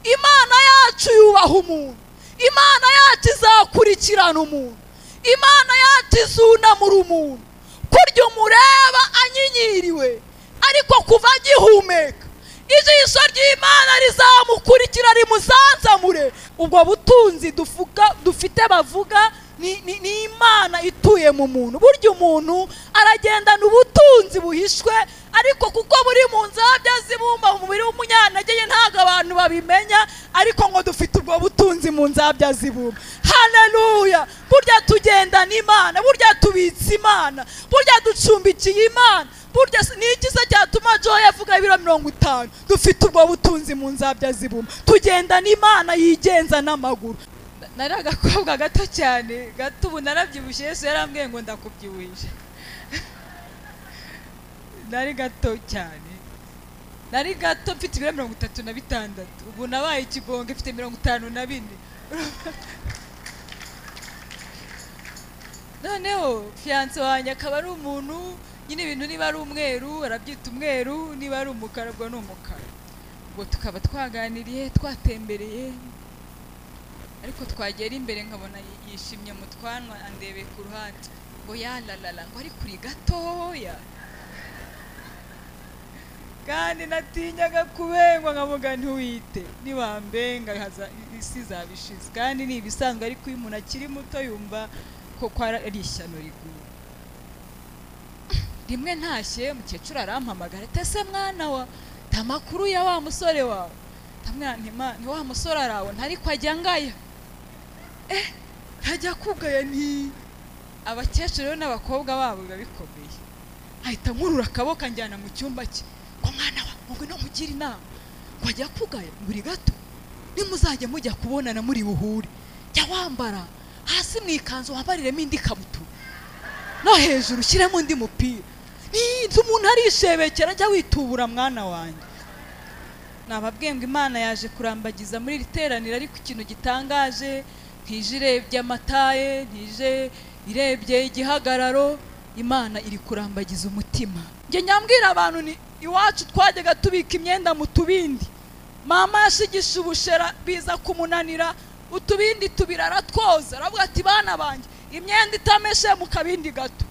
Imana yacu yubaha umuntu, Imana yacu izakurikirana umuntu, Imana yacu izunamura umuntu. Kurya umureba anyinyiriwe, ariko kuva agihumeka ijisho ry'Imana rizamukurikira rimuzanzamure. Ubwo butunzi dufite bavuga ni Imana ituye mu muntu. Burya umuntu aragendana ubutunzi buhishwe, ariko kuko buri mu nzabya zibumba mu mubiri w'umunyantege ntabwo abantu babimenya, ariko ngo dufite ubwo butunzi mu nzabya zibumba. Haleluya! Burya tugendana Imana, burya tubitse Imana, burya ducumbikiye Imana. Burya ni iki se cyatuma Joy avuga ibiro 50? Dufite ubwo butunzi mu nzabya zibumba, tugendana Imana yigenza n'amaguru. Nari agakobwa gato cyane gato, ubu narabyibushye, Yesu yarambwiye ngo ndakubyibushye. Nari gato cyane, nari gato mfite ibiro 36, ubu nabaye ikibonge mfite 54. Noneho fiance wanjye akaba ari umuntu nyine ibintu niba ari umweru arabyita umweru, niba ari umukara ubwo ni umukara. Ubwo tukaba twaganiriye twatembereye, ariko twagera imbere nkabona yishimye mu twanwa andebe ku ruhande ngo ya la la la, ngo ari kuri gatoya. Kandi natinyaga kubengwa nkavuga ntiwite, niwambenga isi izabishize. Kandi ni ibisanzwe, ariko iyo umuntu akiri muto yumva ko ari ishyano riguye. Rimwe ntashye umukecuru arampamagara ati ese mwana wa tamakuru ya wa musore wawe? Ndamubwira nti ma ni wa musore arawe ntariko ajya ngaya. Ntajya kugaya. Ni abakecuru rero n'abakobwa babo biba bikomeye. Ahita nkurura akaboko anjyana mu cyumba cye ngo mwana wa ngo nkugire inama, ngo ajya kugaya buri gato, nimuzajya mujya kubonana muri buhure, jya wambara hasi mu ikanzu wambariremo indi kabutura, no hejuru ushyiremo undi mupira. Ninzi umuntu arishebekera, jya witubura mwana wanjye. Nababwiye ngo Imana yaje kurambagiza muri iri teraniro, ariko ikintu gitangaje ntije irebye amataye, ntije irebye igihagararo, Imana iri kurambagiza umutima. Njye nyambwira abantu ni iwacu twajyaga tubika imyenda mu tubindi, mama yashigisha ubushera biza kumunanira, utubindi tubirara twoza. Aravuga ati bana banjye imyenda itameshe mu kabindi gato,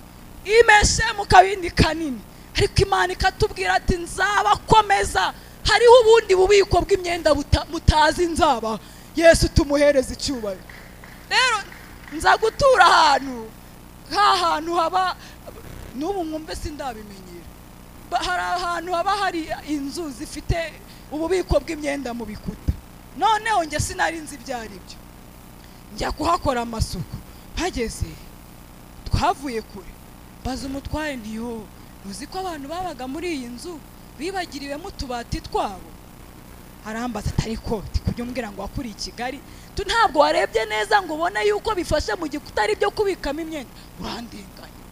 imeshe mu kabindi kanini. Ariko Imana ikatubwira ati nzabakomeza, hariho ubundi bubiko bw'imyenda mutazi nzaba. Yesu tumuhereza icyubahiro. Rero nza gutura ahantu hantu haba n'ubu mwumve sindabimenyera, hari ahantu haba hari inzu zifite ububiko bw'imyenda mu bikuta. Noneho njye sinari nzi ibyo ari byo, njya kuhakora amasuku. Mpageze twavuye kure, baza umutwaye ntiyo uzi ko abantu babaga muri iyi nzu bibagiriwemo utubati twabo? Arambaza atari ko kujya umbwira ngo wakuriye i Kigali, tu ntabwo warebye neza ngo ubone yuko bifashe mu gikuta ari byo kubikamo imyenda, urandenganya.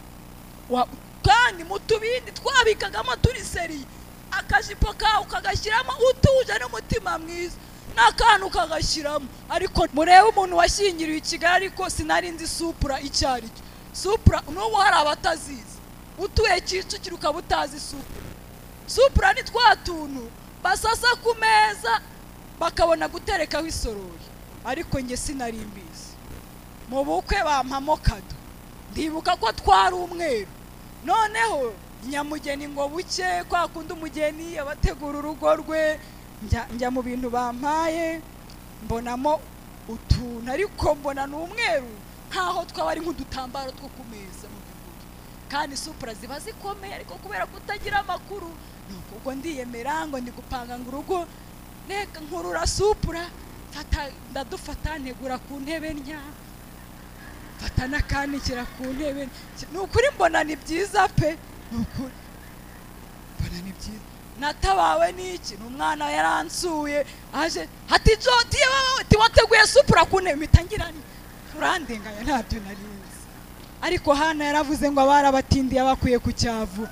Kandi mu tubindi twabikagamo turi seri, akajipo kawe ukagashyiramo utuje n'umutima mwiza, n'akantu ukagashyiramo. Ariko murebe umuntu washyingiriwe i Kigali, ariko sinari nzi supura icyo ari cyo. Supura n'ubu hari abatazizi, utuye Kicukiro ukaba utazi supura. Supura ni twa tuntu basasa ku meza bakabona guterekaho isorori, ariko njye sinari mbizi. Mu bukwe bampamo kado, ndibuka ko twari umweru. Noneho nyamugeni ngo buke kwa kundi umugeni abategura urugo rwe, njya mu bintu bampaye mbonamo utuntu, ariko mbona ni umweru nkaho twaba ari nk'udutambaro two ku meza mu by'ukuri. Kandi supura ziba zikomeye, ariko kubera kutagira amakuru nuko ubwo ndiyemera ngo ndi gupanga ngo urugo, reka nkurura supura ndadufata ntegura ku ntebe ntya, fata n'akanikira ku ntebe. Ni ukuri mbona ni byiza pe, ni ukuri mbona ni byiza. Natabawe n'iki? Ni umwana yaransuye aje ati Jodi wateguye supura ku ntebe, mpita ngira nti urandenganya ntabyo nari nzi. Ariko Hana yaravuze ngo abarabatindiye abakwiye ku cyavu,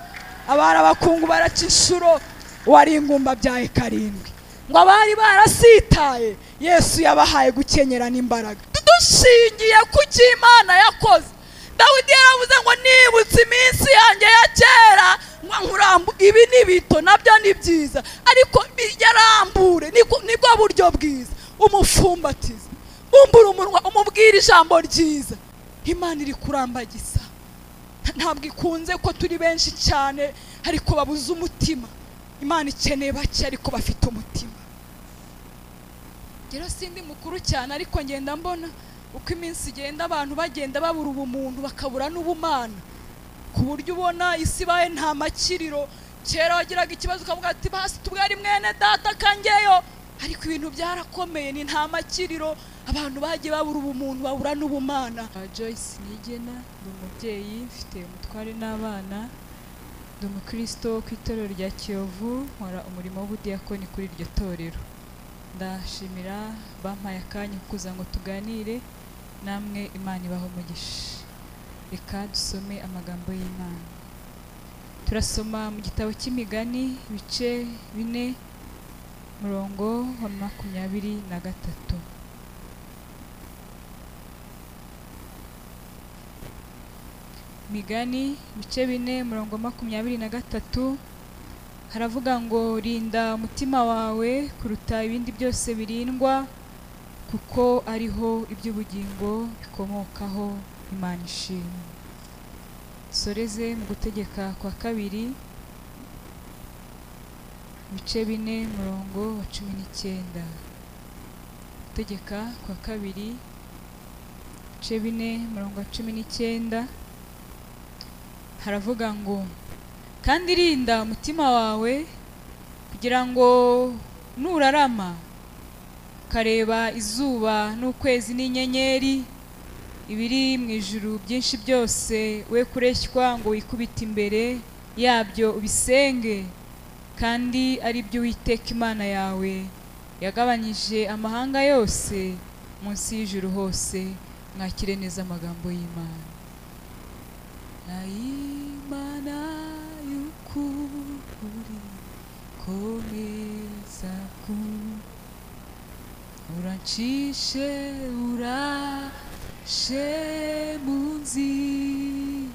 abarabakungu baraca inshuro, wari ingumba byaye karindwi, ngo abari barasitaye Yesu yabahaye gukenyera n'imbaraga. Dushingiye ku cyo Imana yakoze. Dawidi yaravuze ngo nibutse iminsi yanjye ya kera Nkurambu ibi ni bito nabyo ni byiza, ariko yarambure nibwo buryo bwiza. Umufumbatize, umbura umunwa, umubwire ijambo ryiza. Imana iri kurambagiza. Ntabwo ikunze ko turi benshi cyane ariko babuze umutima. Imana ikeneye bake ariko bafite umutima. Rero sindi mukuru cyane ariko ngenda mbona uko iminsi igenda abantu bagenda babura ubumuntu bakabura n'ubumana, ku buryo ubona isi ibaye nta makiriro. Kera wagiraga ikibazo ukavuga ati basi tubwari mwene data kangeyo, ariko ibintu byarakomeye, ni nta makiriro. Abantu bagiye babura ubumuntu babura n'ubumana. Joyce Nigena, ndi umubyeyi, mfite umutware n'abana, ndi umukristo ku itorero rya Kiyovu, nkora umurimo w'ubudiyakoni kuri iryo torero. Ndashimira bampaye akanya kuza ngo tuganire namwe, Imana ibaho umugisha. Reka dusome amagambo y'Imana. Turasoma mu gitabo cy'Imigani ibice 4 murongo wa 23. Migani ibice 4 murongo 23 haravuga ngo rinda umutima wawe kuruta ibindi byose birindwa, kuko ariho iby'ubugingo bikomokaho. Imana ishimwe. Soreze mu gutegeka kwa kabiri ibice 4 murongo wa 19. Gutegeka kwa kabiri ibice 4 murongo wa 19 haravuga ngo kandi rinda umutima wawe kugira ngo nurarama ukareba izuba n'ukwezi n'inyenyeri ibiri mu ijuru byinshi byose, we kureshywa ngo wikubite imbere yabyo ubisenge, kandi ari byo Uwiteka Imana yawe yagabanyije amahanga yose munsi y'ijuru hose. Mwakire neza amagambo y'Imana. Imana y'ukuri komeza ku urancishe urashe mu nzira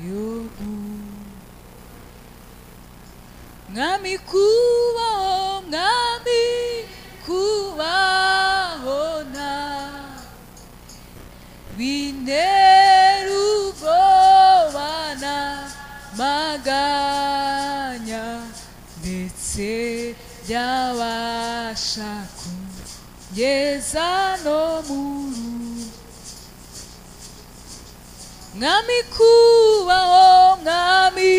yo Mwami kubaho, Mwami kubaho na bintera ubwoba n'amaganya, ndetse byabasha kungeza no mu Mwami kubaho, Mwami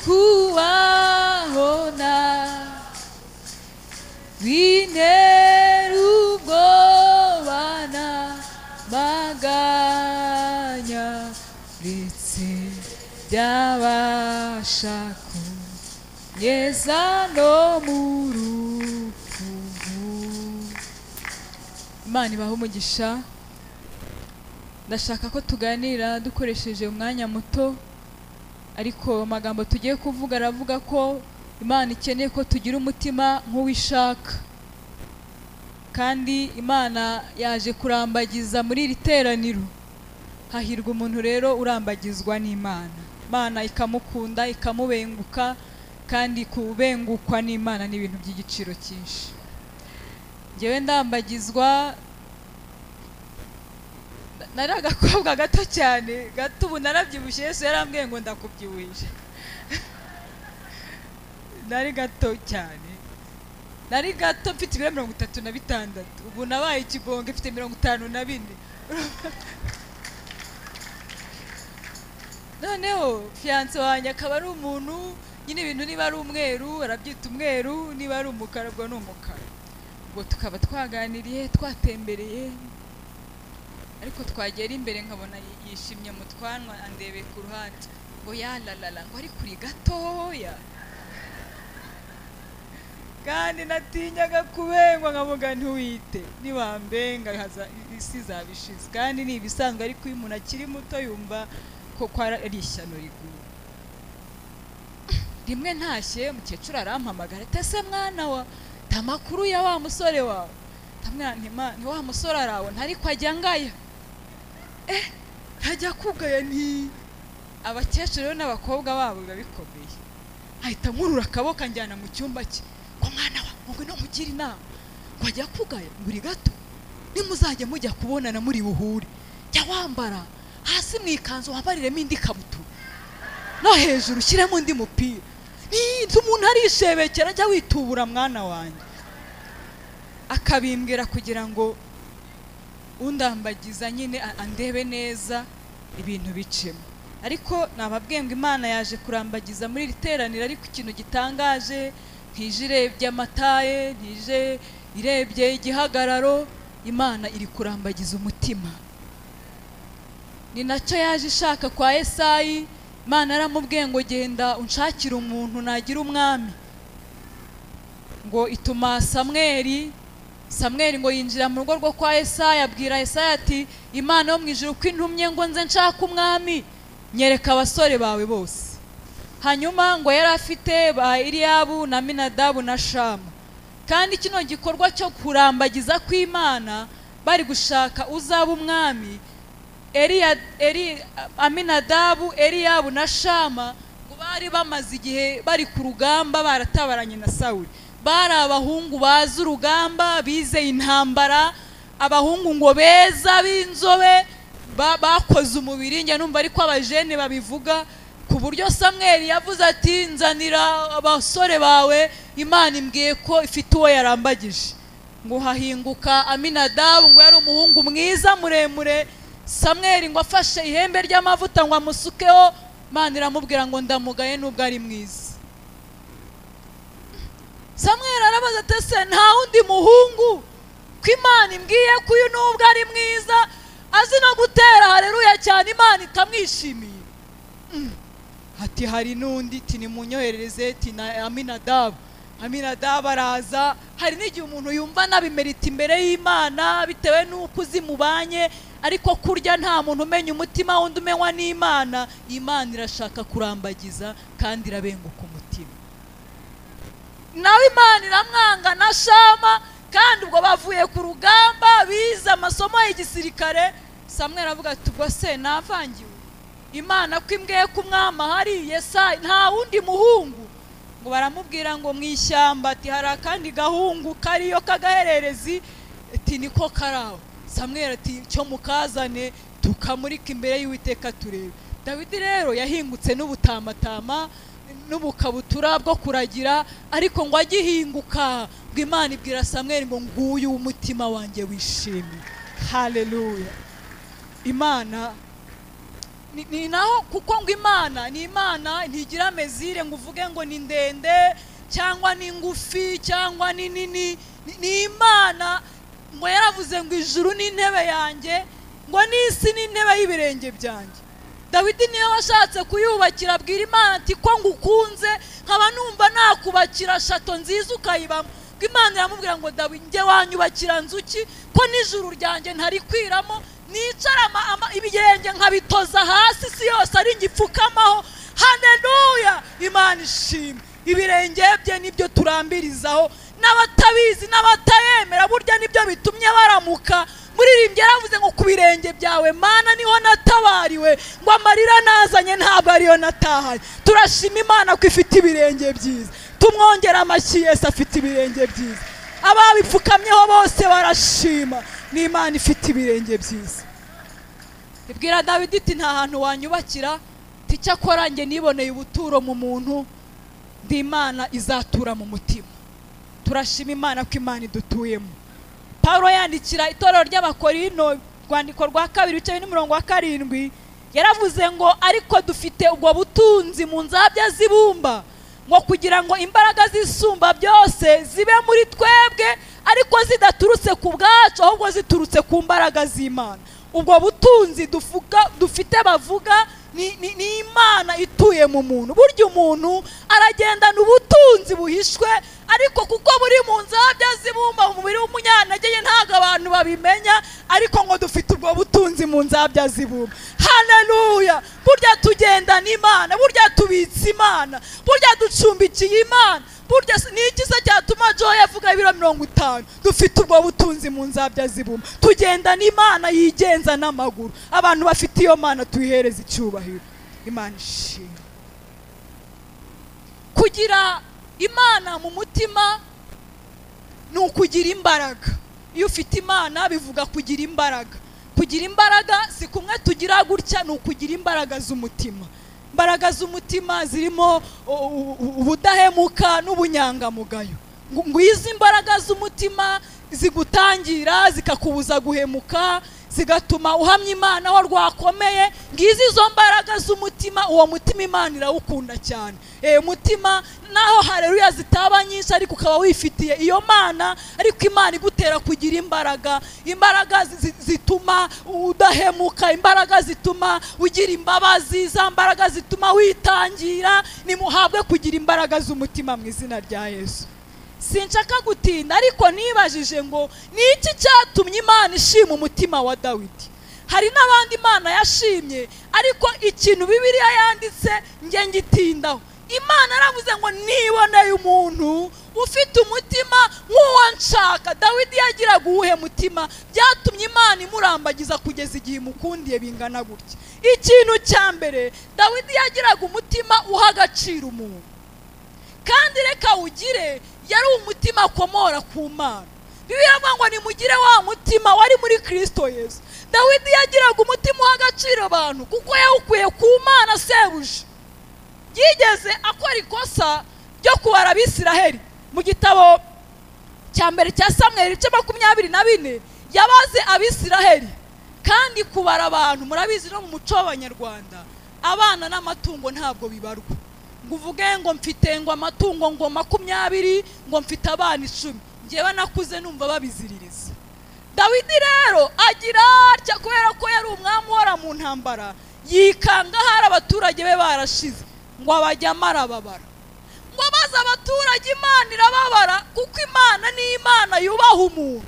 kubaho na bintera ubwoba n'amaganya, ndetse byabasha kungeza no mu rupfu. Imana ibahe umugisha. Ndashaka ko tuganira dukoresheje umwanya muto, ariko amagambo tugiye kuvuga aravuga ko Imana ikeneye ko tugira umutima nk'uwishaka, kandi Imana yaje kurambagiza muri iri teraniro. Hahirwa umuntu rero urambagizwa n'Imana, Imana ikamukunda ikamubenguka, kandi kubengukwa n'Imana ni ibintu by'igiciro cyinshi. Njyewe ndambagizwa, nari agakobwa gato cyane gato, ubu narabyibushye, Yesu yarambwiye ngo ndakubyibushye. Nari gato cyane, nari gato mfite ibiro 36, ubu nabaye ikibonge mfite 54. Noneho fiance wanjye akaba ari umuntu nyine ibintu niba ari umweru arabyita umweru, niba ari umukara ubwo ni umukara. Ubwo tukaba twaganiriye twatembereye, ariko twagera imbere nkabona yishimye mu twanwa andebe ku ruhande ngo yalalala, ngo ari kuri gatoya, kandi natinyaga kubengwa nkavuga ntiwite niwambenga isi izabishize, kandi ni ibisanzwe, ariko iyo umuntu akiri muto yumva ko ari ishyano riguye. Rimwe ntashye umukecuru arampamagara ati ese mwana wa tamakuru ya wa musore wawe, nti wa musore arawe ntariko ajya ngaya, ntajya kugaya nti Abakecuru rero n'abakobwa babo biba bikomeye. Ahita nkurura akaboko anjyana mu cyumba cye, ngo mwana wa, ngo ngwino nkugire inama, ngo ajya kugaya ngo uri gato, nimuzajya mujya kubonana muri buhure, jya wambara hasi mu ikanzu wambariremo indi kabutura, no hejuru ushyiremo undi mupira. Ninzi umuntu arishebekera, jya witubura mwana wanjye. Akabimbwira kugira ngo undambagiza nyine andebe neza ibintu bicemo. Ariko nababwiye ngo Imana yaje kurambagiza muri iri teraniro, ariko ikintu gitangaje, ntije irebye amataye, ntije irebye igihagararo, Imana iri kurambagiza umutima. Ni nacyo yaje ishaka kwa Esayi. Imana yaramubwiye ngo genda unshakire umuntu nagira umwami. Ngo ituma Samweli, Samweli ngo yinjira mu rugo rwo kwa Esayi, abwira Esayi ati Imana yo mu ijuru ko intumye ngo nze nshake umwami, nyereka abasore bawe bose. Hanyuma ngo yari afite ba Eliyabu na Aminadabu na Shama. Kandi kino gikorwa cyo kurambagiza kw'Imana, bari gushaka uzaba umwami, Aminadabu, Eliyabu na Shama ngo bari bamaze igihe bari ku rugamba baratabaranye na Sawuli. Bari abahungu bazi urugamba, bize intambara, abahungu ngo beza b'inzobe, bakoze umubiri. Njya numva ariko abajene babivuga, ku buryo Samweli yavuze ati nzanira abasore bawe, Imana imbwiye ko ifite uwo yarambagije. Ngo hahinguka Aminadabu, ngo yari umuhungu mwiza muremure. Samweli ngo afashe ihembe ry'amavuta ngo amusukeho, Imana iramubwira ngo ndamugaye nubwo ari mwiza. Samweli arabaza ati ese nta wundi muhungu ko Imana imbwiye ko uyu nubwo ari mwiza azi no gutera haleluya cyane, Imana ikamwishimiye? Ati hari n'undi, ati nimunyoherereze, ati na Aminadabu. Aminadabu araza. Hari n'igihe umuntu yumva nabimerita imbere y'Imana bitewe n'uko uzi mubanye, ariko kurya nta muntu umenya umutima wundi umenywa n'Imana. Imana irashaka kurambagiza kandi irabenguka umutima. Nawe Imana iramwanga na Shama, kandi ubwo bavuye ku rugamba bize amasomo y'igisirikare. Samweli aravuga ati ubwo se navangiwe, Imana ko imbwiye ko umwami ahari, Yesayi nta wundi muhungu? Ngo baramubwira ngo mu ishyamba ati hari akandi gahungu kariyo k'agahererezi, ati niko karaho. Samweli ati cyo mukazane tukamurika imbere y'Uwiteka turebe. Dawidi rero yahingutse n'ubutamatama n'ubukabutura bwo kuragira, ariko ngo agihinguka ngo Imana ibwira Samweli ngo nguyu umutima wanjye wishimye. Haleluya. Imana ni naho, kuko ngo Imana ni Imana, ntigira mezire ngo uvuge ngo ni ndende cyangwa ni ngufi cyangwa ni nini. Ni Imana. Ngo yaravuze ngo ijuru ni intebe yanjye, ngo n'isi ni intebe y'ibirenge byanjye. Dawidi niyo washatse kuyubakira, abwira Imana ati ko ngukunze nkaba numva nakubakira shato nziza ukayibamo. Ngo Imana iramubwira ngo Dawidi njye wanyubakira nzuki ko n'ijuru ryanjye ntarikwiramo, nicara ibirenge nkabitoza hasi, si yose ari ngipfukamaho. Haleluya, Imana ishimwe. Ibirenge bye nibyo turambirizaho, n'abatabizi n'abatayemera burya nibyo bitumye baramuka. Muririmbyi yaravuze ngo ku birenge byawe Mana niho natabariwe, ngo amarira nazanye ntabwo ariyo natahanye. Turashima Imana ko ifite ibirenge byiza, tumwongera amashyi. Yesu afite ibirenge byiza, ababipfukamyeho bose barashima. Ni Imana ifite ibirenge byiza. Ibwira Dawidi iti nta hantu wanyubakira, icyakora njye niboneye ubuturo mu muntu, ndi Imana izatura mu mutima. Turashima Imana ko Imana idutuyemo. Paulo yandikira itorero ry'Abakorino rwandiko rwa 2 ibice 7 yaravuze ngo ariko dufite ubwo butunzi mu nzabya zibumba, ngo kugira ngo imbaraga zisumba byose zibe muri twebwe, ariko zidaturutse ku bwacu ahubwo ziturutse ku mbaraga z'Imana. Ubwo butunzi dufite bavuga ni Imana ituye mu muntu. Burya umuntu aragendana ubutunzi buhishwe, ariko kuko buri mu nzabya zibumba mu mubiri w'umunyantege ntabwo abantu babimenya, ariko ngo dufite ubwo butunzi mu nzabya zibumba. Haleluya. Burya tugendana Imana, burya tubitse Imana, burya ducumbikiye Imana. Burya ni iki se cyatuma Joy avuga ibiro 50? Dufite ubwo butunzi mu nzabya zibumba, tugendana Imana yigenza n'amaguru. Abantu bafite iyo Mana tuyihereza icyubahiro. Imana ishimwe. Kugira Imana mu mutima ni ukugira imbaraga. Iyo ufite Imana bivuga kugira imbaraga. Kugira imbaraga si kumwe tugira gutya, ni ukugira imbaraga z'umutima. Imbaraga z'umutima zirimo ubudahemuka n'ubunyangamugayo. Ngwizi imbaraga z'umutima zigutangira zikakubuza guhemuka, zigatuma uhamya Imana aho rwakomeye. Ngizi izo mbaraga z'umutima, uwo mutima Imana irawukunda cyane. Umutima naho haleluya zitaba nyinshi ariko ukaba wifitiye iyo Mana, ariko Imana igutera kugira imbaraga, imbaraga zituma udahemuka, imbaraga zituma ugira imbabazi, za mbaraga zituma witangira. Nimuhabwe kugira imbaraga z'umutima mu izina rya Yesu. Sinshaka gutinda, ariko nibajije ngo ni iki cyatumye Imana ishima umutima wa Dawidi? Hari n'abandi Imana yashimye, ariko ikintu Bibiliya yanditse nge ngitindaho. Imana yaravuze ngo niboneye umuntu ufite umutima nk'uwo nshaka. Dawidi yagiraga uwuhe mutima? Byatumye Imana imurambagiza kugeza igihe imukundiye bingana gutya. Ikintu cya mbere, Dawidi yagiraga umutima uha agaciro umuntu, kandi reka ugire yari umutima akomora ku Mana. Bibiliya iravuga ngo nimugire wa mutima wari muri Kristo Yesu. Dawidi yagiraga umutima uha agaciro abantu kuko yawukuye ku Mana sebuja. Yigeze akora ikosa ryo kubara Abisiraheli. Mu gitabo cya mbere cya Samweli ibice 24 yabaze Abisiraheli. Kandi kubara abantu murabizi no mu muco w'Abanyarwanda, abana n'amatungo ntabwo bibarwa. Ngo uvuge ngo mfite ngo amatungo ngo 20 ngo mfite abana 10, ngewe nakuze numva babiziririza. Dawidi rero agira atya kubera ko yari umwami uhora mu ntambara, yikanga hari abaturage be barashize ngo abajyamo arababara. Ngo baze abaturage Imana irababara, kuko Imana ni Imana yubaha umuntu.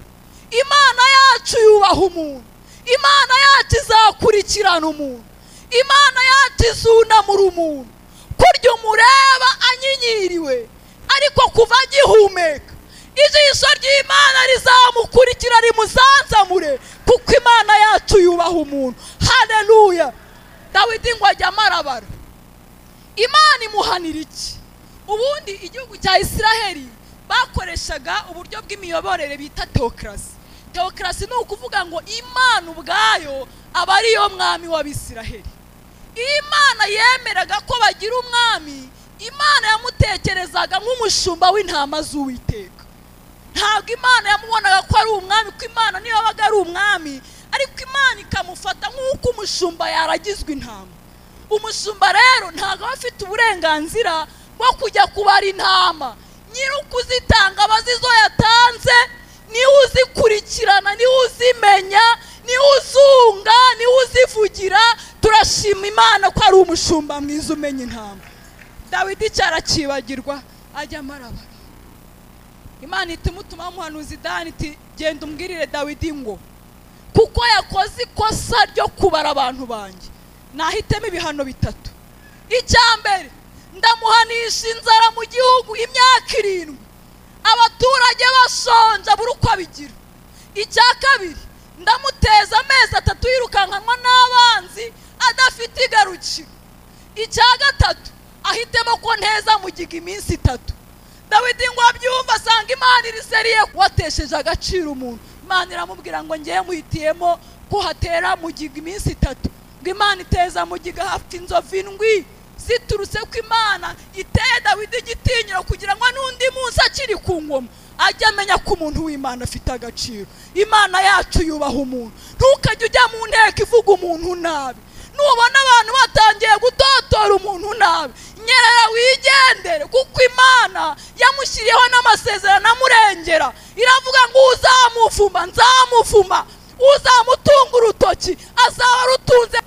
Imana yacu yubaha umuntu. Imana yacu izakurikirana umuntu. Imana yacu izunamura umuntu. Kurya umureba anyinyiriwe, ariko kuva agihumeka ijisho ry'Imana rizamukurikira rimuzanzamure, kuko Imana yacu yubaha umuntu. Haleluya. Dawidi ngo ajya amarabara. Imana imuhanira iki? Ubundi igihugu cya Isiraheli bakoreshaga uburyo bw'imiyoborere bita teokrasi. Teokrasi ni ukuvuga ngo Imana ubwayo aba ariyo mwami w'Abisiraheli. Imana yemeraga ko bagira umwami, Imana yamutekerezaga nk'umushumba w'intama z'Uwiteka. Ntabwo Imana yamubonaga ko ari umwami, ko Imana niyo yabaga ari umwami, ariko Imana ikamufata nk'uko umushumba yaragizwe intama. Umushumba rero ntabwo aba afite uburenganzira bwo kujya kubara intama. Nyiri ukuzitanga abazi izo yatanze, niwe uzikurikirana, niwe uzimenya, niwe uzunga, niwe uzivugira. Turashima Imana ko ari umushumba mwiza umenya intama. Dawidi cyarakibagirwa ajya amarabara. Imana itumutuma umuhanuzi Dani iti genda umbwirire Dawidi ngo kuko yakoze ikosa ryo kubara abantu banjye, nahitemo ibihano bitatu. Icya mbere, ndamuhanisha inzara mu gihugu imyaka 7, abaturage bashonje buri uko abigira. Icya kabiri, ndamuteza amezi 3 yirukankanwa n'abanzi adafite igarukiro. Icya gatatu, ahitemo ko nteza mugiga iminsi 3. Dawidi ngo abyumva asanga Imana iriseriye watesheje agaciro umuntu. Imana iramubwira ngo ngiye muhitiyemo ko hatera mugiga iminsi 3. Ngo Imana iteza mugiga hafi inzovu 7 ziturutse ko Imana iteye Dawidi igitinyiro kugira ngo n'undi munsi akiri ku ngoma ajye amenya ko umuntu w'Imana afite agaciro. Imana yacu yubaha umuntu. Ntukajye ujya mu nteko ivuga umuntu nabi. Nubona abantu batangiye gutotora umuntu nabi, nyerera wigendere, kuko Imana yamushyiriyeho n'amasezerano amurengera. Iravuga ngo uzamuvuma nzamuvuma, uzamutunga urutoki azaba rutunze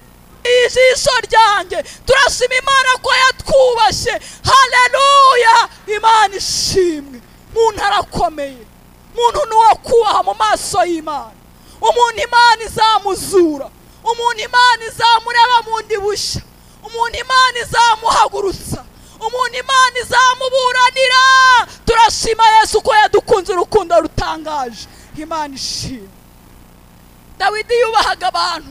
ijisho ryanjye. Turashima Imana ko yatwubashye. Haleluya. Imana ishimwe. Umuntu arakomeye, umuntu ni uwo kubaha mu maso y'Imana. Umuntu Imana izamuzura, umuntu Imana izamureba mu ndi bushya, umuntu Imana izamuhagurutsa, umuntu Imana izamuburanira. Turashima Yesu ko yadukunze urukundo rutangaje. Imana ishimwe. Dawidi yubahaga abantu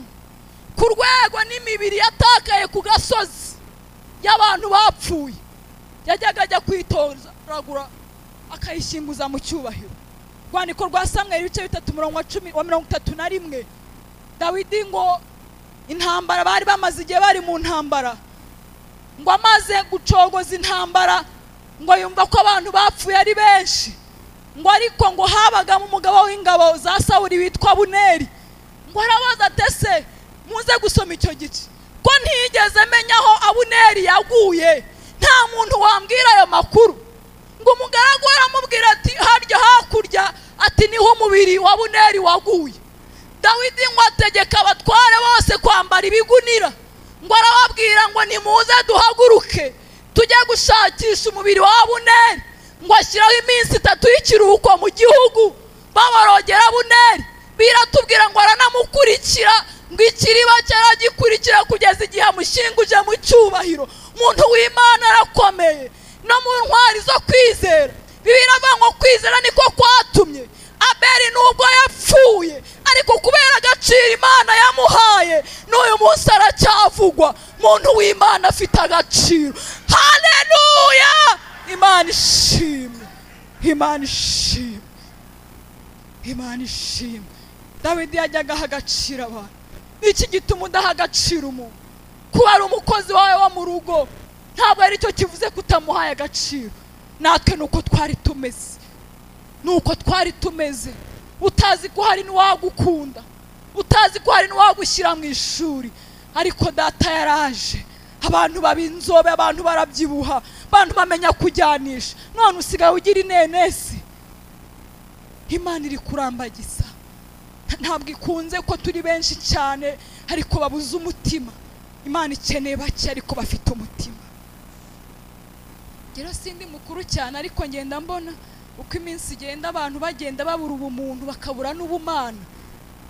Ku rwego n'imibiri yatakaye ku gasozi y'abantu bapfuye, yajyaga ajya kwitoragura akayishyinguza mu cyubahiro. Rwandiko rwa Samweli ibice 3 umurongo wa 10 wa 31, Dawidi ngo intambara bari bamaze igihe bari mu ntambara, ngo amaze gucogoza intambara ngo yumva ko abantu bapfuye ari benshi, ngo ariko ngo habagamo umugabo w'ingabo za Sawuli witwa Abuneri. Ngo arabaza ati ese muze gusoma icyo gice, ko ntiyigeze menya aho Abuneri yaguye, nta muntu wambwira ayo makuru. Ngo umugaragu aramubwira ati harya hakurya, ati niho umubiri wa Abuneri waguye. Dawidi ngo ategeka abatware bose kwambara ibigunira, ngo arababwira ngo nimuze duhaguruke tujye gushakisha umubiri wa Abuneri. Ngo ashyiraho iminsi 3 y'ikiruhuko mu gihugu, babarogera Abuneri. Biratubwira ngo aranamukurikira, ngo ikiriba cyaragikurikira kugeza igihe amushyinguje mu cyubahiro. Umuntu w'Imana arakomeye no mu ntwari zo kwizera. Bibiliya iravuga ngo kwizera niko kwatumye Abeli nubwo yapfuye, ariko kubera agaciro Imana yamuhaye n'uyu munsi aracyavugwa. Umuntu w'Imana afite agaciro. Haleluya! Imana ishimwe, Imana ishimwe, Imana ishimwe. Dawidi yajyaga aha agaciro abantu. Niki gituma udaha agaciro umuntu? Kuba ari umukozi wawe wo mu rugo ntabwo ari cyo kivuze kutamuhaye agaciro. Natwe nuko twari tumeze, nuko twari tumeze, utazi ko hari n'uwagukunda, utazi ko hari n'uwagushyira mu ishuri, ariko data yaraje, abantu baba inzobe, abantu barabyibuha, abantu bamenya kujyanisha. None usigaye ugira inenesi. Imana iri kurambagiza. Ntabwo ikunze ko turi benshi cyane ariko babuze umutima. Imana ikeneye bake ariko bafite umutima. Rero sindi mukuru cyane, ariko ngenda mbona uko iminsi igenda abantu bagenda babura ubumuntu bakabura n'ubumana,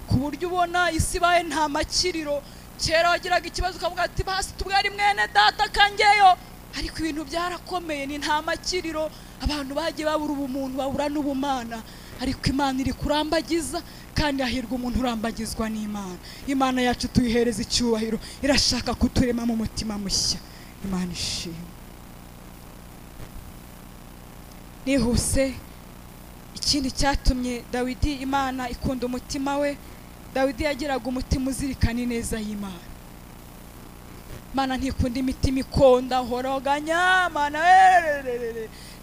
ku buryo ubona isi ibaye nta makiriro. Kera wagiraga ikibazo ukavuga ati basi tubwari mwene data kangeyo, ariko ibintu byarakomeye, ni nta makiriro. Abantu bagiye babura ubumuntu babura n'ubumana, ariko Imana iri kurambagiza, kandi hahirwa umuntu urambagizwa n'Imana. Imana yacu tuyihereza icyubahiro, irashaka kuturema mu mutima mushya. Imana ishimwe. Nihuse, ikindi cyatumye Dawidi Imana ikunda umutima we, Dawidi yagiraga umutima uzirikana ineza y'Imana. Imana ntikunda imitima ikonda horoganya mana.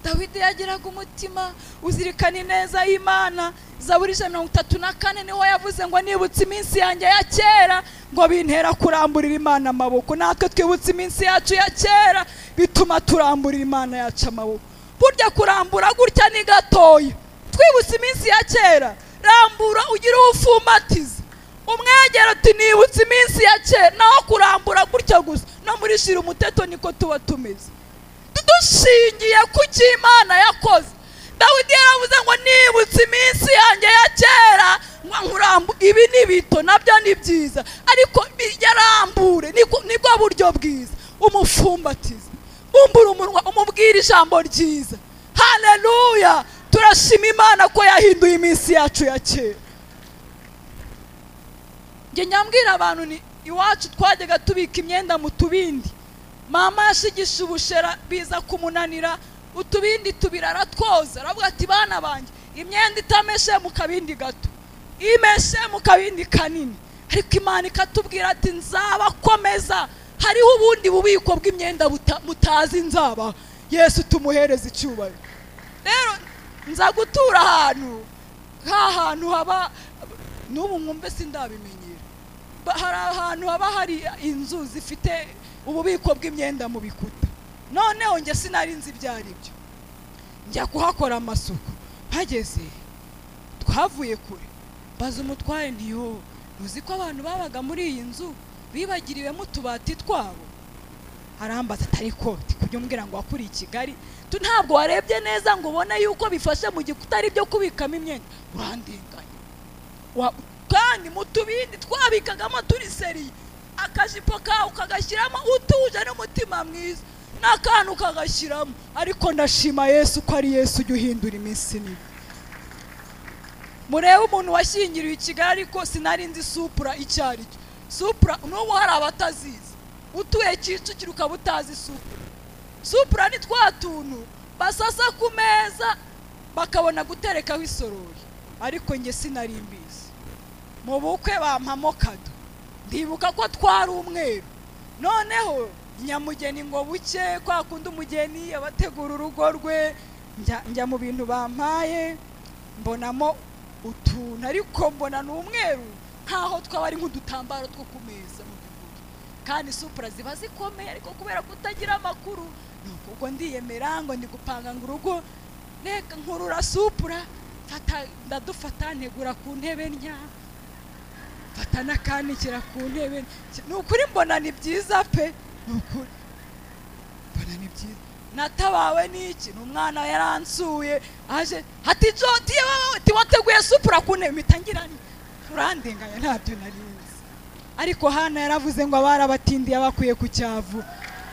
Dawidi yagiraga umutima uzirikana ineza y'Imana. Zaburi 134 niho yavuze ngo nibutse iminsi yanjye ya kera, ngo bintera kuramburira Imana amaboko. Natwe twibutse iminsi yacu ya kera bituma turamburira Imana yacu amaboko. Burya kurambura gutya ni gatoya. Twibutse iminsi ya kera, rambura ugira ubufumbatiza, umwegera ati nibutse iminsi ya kera. Naho kurambura gutya gusa, no muri shira umuteto niko tuba tumeze, dushingiye ku cyo Imana yakoze. Dawidi yaravuze ngo nibutse iminsi yanjye ya kera, ngo ibi ni bito nabyo ni byiza, ariko yarambure nibwo buryo bwiza. Umufumbatiza, bumbura umunwa, umubwira ijambo ryiza. Haleluya! Turashima Imana ko yahinduye iminsi yacu ya kera. Njye nyambwira abantu ni iwacu twajyaga tubika imyenda mu tubindi, mama yashigisha ubushera biza kumunanira, utubindi tubirara twoza. Aravuga ati bana banjye, imyenda itameshe mu kabindi gato, imeshe mu kabindi kanini. Ariko Imana ikatubwira ati nzabakomeza, hariho ubundi bubiko bw'imyenda mutazi nzaba. Yesu tumuhereza icyubahiro. Rero nza gutura ahantu hantu haba n'ubu mwumve sindabimenyera, hari ahantu haba hari inzu zifite ububiko bw'imyenda mu bikuta. Noneho njye sinari nzi ibyo ari byo, njya kuhakora amasuku. Mpageze twavuye kure, baza umutwaye ntiyo uzi ko abantu babaga muri iyi nzu bibagiriwemo utubati twabo. Arambaza atari ko kujya umbwira ngo wakuriye i Kigali, tu ntabwo warebye neza ngo ubone yuko bifashe mu gikuta ari byo kubikamo imyenda. Urandenganya. Kandi mu tubindi twabikagamo turi seriye, akajipo kawe ukagashyiramo utuje n'umutima mwiza, n'akantu ukagashyiramo. Ariko ndashima Yesu ko ari Yesu ujya uhindura iminsi mibi. Murebe umuntu washyingiriwe i Kigali, ariko sinari nzi supura icyo ari cyo. Supura n'ubu hari abatazizi, utuye Kicukiro ukaba utazi supura. Supura ni twa tuntu basasa ku meza bakabona guterekaho isorori, ariko njye sinari mbizi. Mu bukwe bampamo kado, ndibuka ko twari umweru. Noneho nyamugeni ngo buke kwa kundi umugeni abategura urugo rwe, njya mu bintu bampaye mbonamo utuntu, ariko mbona ni umweru nkaho twaba ari nk'udutambaro two ku meza mu by'ukuri. Kandi supura ziba zikomeye, ariko kubera kutagira amakuru nuko ubwo ndiyemera ngo ndi gupanga ngo urugo, reka nkurura supura, ndadufata ntegura ku ntebe ntya, mfata n'akanikira ku ntebe. Ni ukuri mbona ni byiza pe, ni ukuri mbona ni byiza. Natabawe n'iki? Ni umwana yaransuye aje ati Joti wateguye supura ku ntebe, mpita ngira nti urandenganya ntabyo nari nzi. Ariko Hana yaravuze ngo abarabatindiye abakwiye ku cyavu,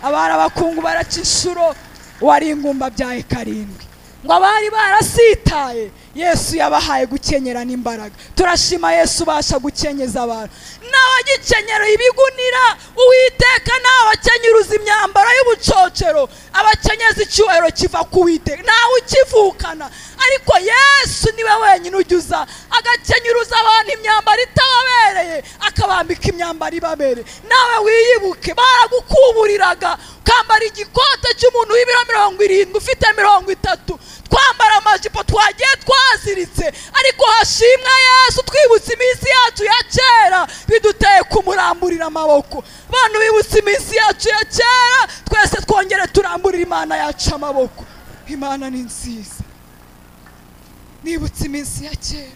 abarabakungu baraca inshuro, wari ingumba byaye karindwi. Ngo abari barasitaye Yesu yabahaye gukenyera n'imbaraga. Turashima Yesu ubasha gukenyeza abantu. N'abagikenyera ibigunira, Uwiteka n'abakenyuruza imyambaro y'ubucocero, abakenyeza icyubahiro kiva ku Uwiteka, ntawe ukivukana. Ariko Yesu niwe wenyine ujya agakenyuruza abantu imyambaro itababereye, akabambika imyambaro ibabereye. Nawe wiyibuke, baragukuburiraga ukambara igikote cy'umuntu w'ibiro 70 ufite 30, twambara amajipo twagiye twaziritse, ariko hashimwe Yesu twibutse iminsi yacu ya kera, biduteye kumuramburira amaboko. Abantu bibutse iminsi yacu ya kera, twese twongere turamburira Imana yacu amaboko. Imana ni nziza. Nibutse iminsi ya kera,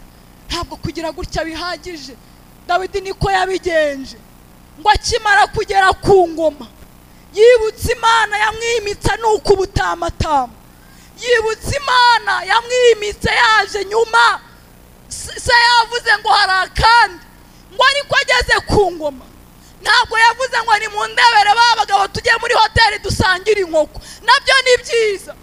ntabwo kugira gutya bihagije. Dawidi niko yabigenje, ngo akimara kugera ku ngoma yibutse Imana yamwimitse nuko ubutamatama, yibutse Imana yamwimitse yaje nyuma. Se yavuze ngo hari akandi, ngo ariko ageze ku ngoma ntabwo yavuze ngo ni mu ndebere babagabo tujye muri hoteli dusangire inkoko, nabyo ni byiza.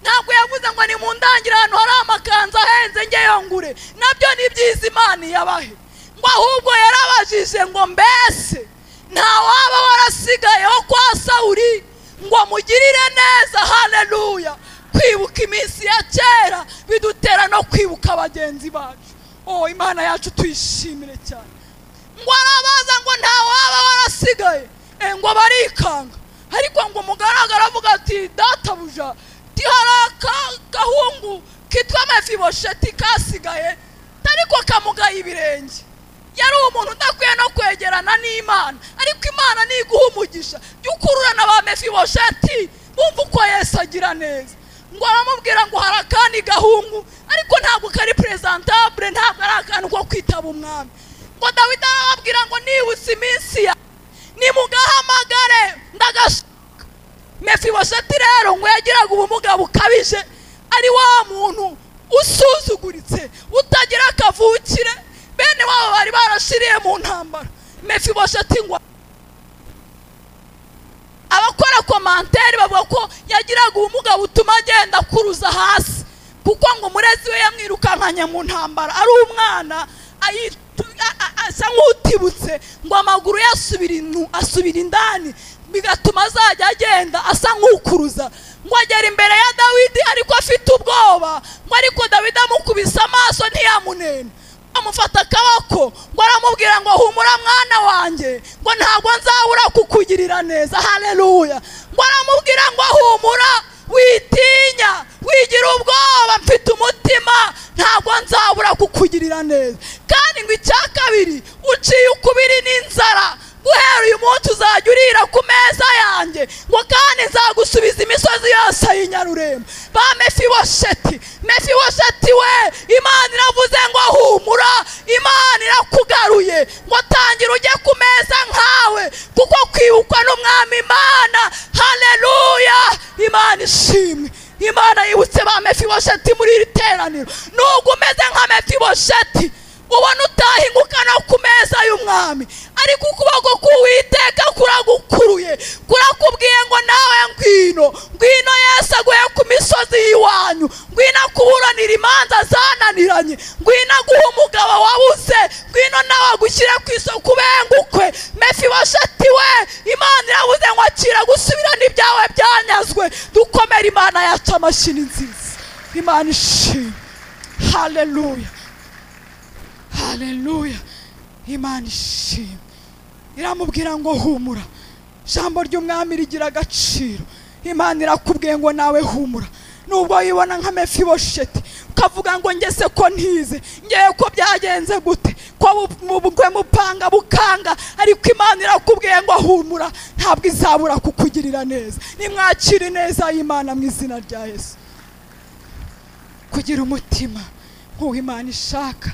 Ntabwo yavuze ngo ni mu ndangire ahantu hari amakanzu ahenze ngeyo ngure, nabyo ni byiza, Imana iyabahe. Ngo ahubwo yarabajije ngo mbese nta waba warasigayeho kwa Sawuli ngo amugirire neza? Haleluya. Kwibuka iminsi ya kera bidutera no kwibuka bagenzi bacu. Oh, Imana yacu tuyishimire cyane. Ngo arabaza ngo nta waba warasigaye, ngo barikanga. Ariko ngo umugaragara avuga ati databuja, tihara gahungu kitwa Mefibosheti kasigaye, ariko kamugaye ibirenge. Yari umuntu udakwiye no kwegerana n'Imana, ariko Imana niguha umugisha jya ukururana ba Mefibosheti bumva uko Yesu agira neza. Ngo aramubwira ngo hari akandi gahungu, ariko ntabwo kari presentable, ntabwo ari akantu ko kwitaba umwami. Ngo Dawidi arababwira ngo nibutse iminsi ya nimugahamagare ndagashaka. Mefibosheti rero ngo yagiraga ubumuga bukabije, ari wa muntu usuzuguritse utagira akavukire, bene wabo bari barashiriye mu ntambara. Mefibosheti ngo abakora komanteri bavuga ko yagiraga ubumuga butuma agenda kuruza hasi, kuko ngo umurezi we yamwirukankanye mu ntambara ari umwana, asa nk'utibutse, ngo amaguru asubira indani, bigatuma azajya agenda asa nk'ukuruza. Ngo agera imbere ya Dawidi ariko afite ubwoba, ngo ariko Dawidi amukubise amaso ntiyamunena, amufata akaboko ngo aramubwira ngo humura mwana wanjye, ngo ntabwo nzabura kukugirira neza. Haleluya. Ngo aramubwira ngo humura, witinya, wigira ubwoba, mfite umutima, ntabwo nzabura kukugirira neza. Kandi ngo icya kabiri, uciye ukubiri n'inzara, guhera uyu munsi uzajya urira ku meza yanjye, ngo kandi nzagusubiza imisozi yose y'inyarurembo. Ba Mefibosheti, Mefibosheti we, Imana iravuze ngo humura, Imana irakugaruye, ngo tangira ujye ku meza nkawe, kuko kwibukwa n'umwami Imana. Haleluya. Imana ishimwe. Imana yibutse ba Mefibosheti muri iri teraniro. Nubwo umeze nka Mefibosheti, ubona utahinguka no ku meza y'umwami, ariko ukuboko k'Uwiteka kuragukuruye, kurakubwiye ngo nawe ngwino, ngwino Yesu aguhe ku misozi y'iwanyu, ngwino akuburanira imanza zananiranye, ngwino aguhe umugabo wabuze, ngwino nawe agushyire ku isoko ubengukwe. amashyi ni nziza. Imana ishimwe. Haleluya, haleluya. Imana ishimwe. Iramubwira ngo humura. Ijambo ry'umwami rigira agaciro. Imana irakubwiye ngo nawe humura. Nubwo wibona nka Mefibosheti ukavuga ngo ngese ko ntize, ngiye ko byagenze gute, ko mubugwe mupanga bukanga, ariko Imana irakubwiye ngo humura, ntabwo izabura kukugirira neza. Nimwakire neza y'Imana mu izina rya Yesu. Kugira umutima nk'uwo Imana ishaka,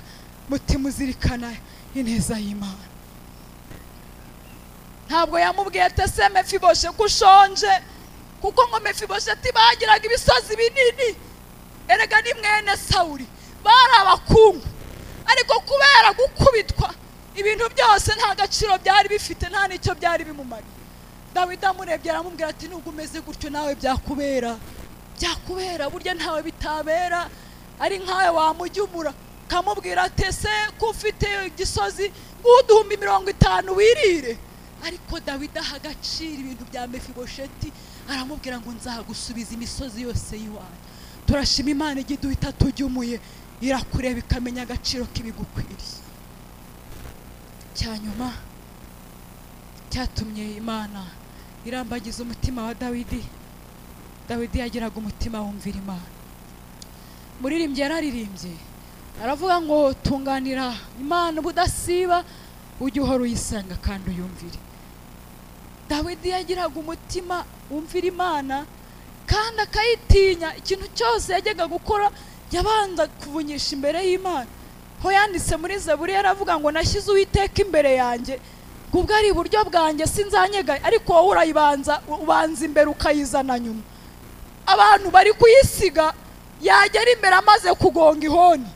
mutima uzirikana ineza y'Imana. Ntabwo yamubwiye ati ese Mefibosheti ko ushonje, kuko ngo Mefibosheti bagiraga ibisozi binini. Erega ni mwene Sawuli, bari abakungu, ariko kubera gukubitwa ibintu byose nta gaciro byari bifite, nta n'icyo byari bimumariye. Dawidi amurebye aramubwira ati nubwo umeze gutyo nawe byakubera, byakubera, burya ntawe bitabera, ari nkawe wamujyumura kamubwira ati ese ko ufite igisozi nguduhumbi 50 wirire. Ariko Dawidi aha agaciro ibintu bya Mefibosheti, aramubwira ngo nzagusubiza imisozi yose y'iwanyu. Turashima Imana ijya iduhita tujyumuye, irakureba ikamenya agaciro k'ibigukwiriye. Cyanyuma cyatumye Imana irambagiza umutima wa Dawidi, Dawidi yagiraga umutima wumvira Imana. Muririmbyi yararirimbye aravuga ngo tunganira Imana ubudasiba, ujye uhora uyisenga kandi uyumvire. Dawidi yagiraga umutima wumvira Imana kandi akayitinya. Ikintu cyose yajyaga gukora yabanza kuvunyisha imbere y'Imana. Ho yanditse muri Zaburi yaravuga ngo nashyize Uwiteka imbere yanjye, ubwo ari iburyo bwanjye sinzanyega. Ariko wowe urayibanza, ubanza imbere ukayizana nyuma. Abantu bari kuyisiga, yagera imbere amaze kugonga ihoni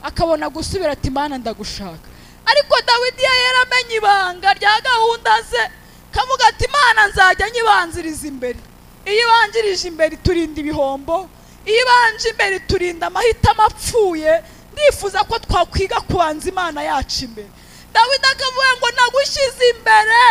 akabona gusubira ati Mana ndagushaka. Ariko Dawidi yaramenye ibanga rya gahunda ze, kavuga ati Imana nzajya nyibanziriza imbere. Iyo ibanjirije imbere iturinda ibihombo, iyo ibanje imbere iturinda amahitamo apfuye. Ndifuza ko twakwiga kubanza Imana yacu imbere. Dawidi akavuga ngo nagushyize imbere,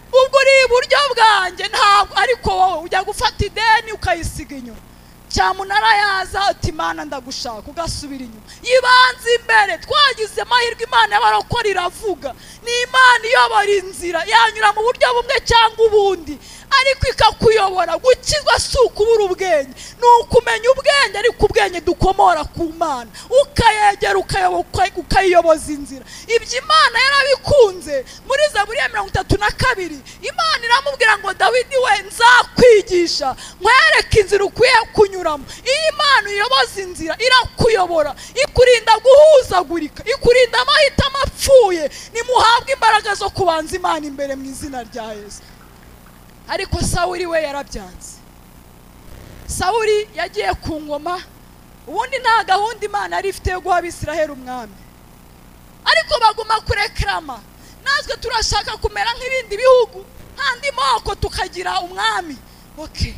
ubwo uri iburyo bwanjye ntabwo, ariko wowe ujya gufata ideni ukayisiga inyuma. Cyamunara yaza ati Imana ndagushaka, ugasubira inyuma. Yibanze imbere. Twagize amahirwe Imana y'abarokore iravuga. Ni Imana iyobora inzira, yanyura mu buryo bumwe cyangwa ubundi, ariko ikakuyobora. Gukizwa si ukubura ubwenge, ni ukumenya ubwenge, ariko ubwenge dukomora ku Mana, ukayegera ukayiyoboza inzira. Ibyo Imana yarabikunze. Muri Zaburi ya 32 Imana iramubwira ngo Dawidi we nzakwigisha, nkwereke inzira ukwiye kunyuramo. Iyo Imana iyoboza inzira irakuyobora, ikurinda guhuzagurika, ikurinda amahitamo apfuye. Nimuhabwe imbaraga zo kubanza Imana imbere mu izina rya Yesu. Ariko Sawuli we yarabyanze. Sawuli yagiye ku ngoma, ubundi nta gahunda Imana yari ifite yo guha Abisiraheli umwami, ariko baguma kurekrama. Natwe turashaka kumera nk'ibindi bihugu, nk'andi moko, tukagira umwami. Okay,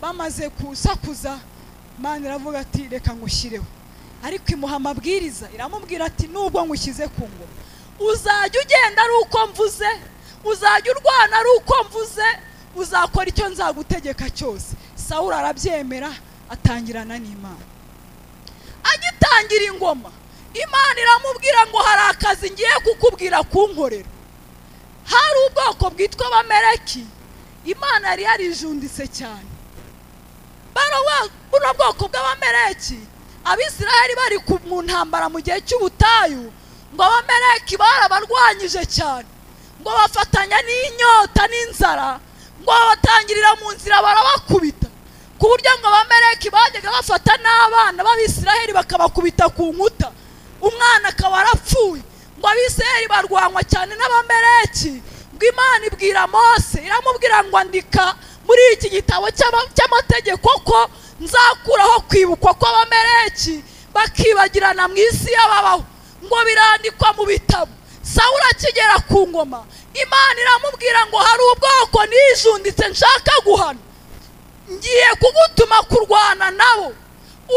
bamaze kusakuza, Imana iravuga ati reka ngushyireho. Ariko imuha amabwiriza, iramubwira ati nubwo ngushyize ku ngoma, uzajya ugenda ari uko mvuze, uzajya urwana ari uko mvuze, uzakora icyo nzagutegeka cyose. Sawuli arabyemera, atangirana n'Imana. Agitangira ingoma, Imana iramubwira ngo hari akazi ngiye kukubwira kunkorera. Hari ubwoko bwitwa Abameleki, Imana yari yarijunditse cyane. Buno bwoko bw'Abameleki, Abisirayeli bari mu ntambara mu gihe cy'ubutayu, ngo Abameleki barabarwanyije cyane, ngo bafatanya n'inyota n'inzara, ngo babatangirira mu nzira barabakubita, ku buryo ngo Abameleki bajyaga bafata n'abana b'Abisirayeli bakabakubita ku nkuta, umwana akaba arapfuye. Ngo Abisirayeli barwanywa cyane n'Abameleki. Ngo Imana ibwira Mose, iramubwira ngo andika muri iki gitabo cy'amategeko ko nzakuraho kwibukwa kw'Abameleki bakibagirana mu isi y'ababaho. Ngo birandikwa mu bitabo. Sawuli akigera ku ngoma, Imana iramubwira ngo hari ubwoko nijunditse nshaka guhana, ngiye kugutuma kurwana nabo,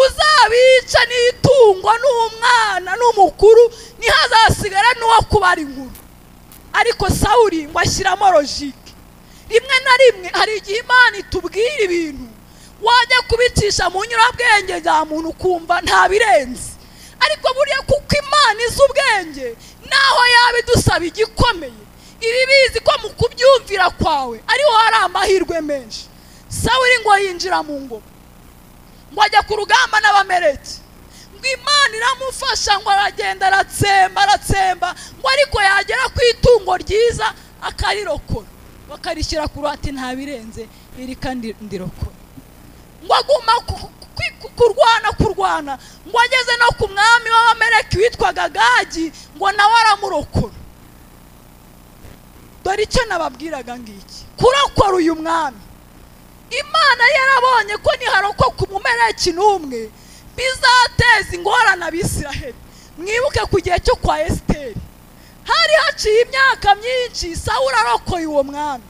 uzabica n'itungo n'umwana n'umukuru, ntihazasigara n'uwo kubara inkuru. Ariko Sawuli ngo ashyiramo logique. Rimwe na rimwe hari igihe Imana itubwira ibintu Wajya kubicisha mu nyurabwenge bya muntu ukumva nta birenze, ariko buriya kuko Imana izi ubwenge, naho yabidusaba igikomeye ibi bizi ko mu kubyumvira kwawe ariho hari amahirwe menshi. Sawuli ngo yinjira mu ngoma, ngo ajya ku rugamba n'Abameleki, ngo Imana iramufasha, ngo aragenda aratsemba aratsemba, ngo ariko yagera ku itungo ryiza akarirokora, bakarishyira ku ruhati, nta birenze iri kandi ndirokora. Ngo aguma kurwana, ngo ageze no ku mwami w'Abameleki witwaga Gagi, ngo nawe aramurokora. Dore icyo nababwiraga ngiki, kurokora uyu mwami, Imana yarabonye ko niharokoka Umumeleki n'umwe bizateza ingorane Abisiraheli. Mwibuke ku gihe cyo kwa Esiteri, hari haciye imyaka myinshi Sawuli arokoye uwo mwami,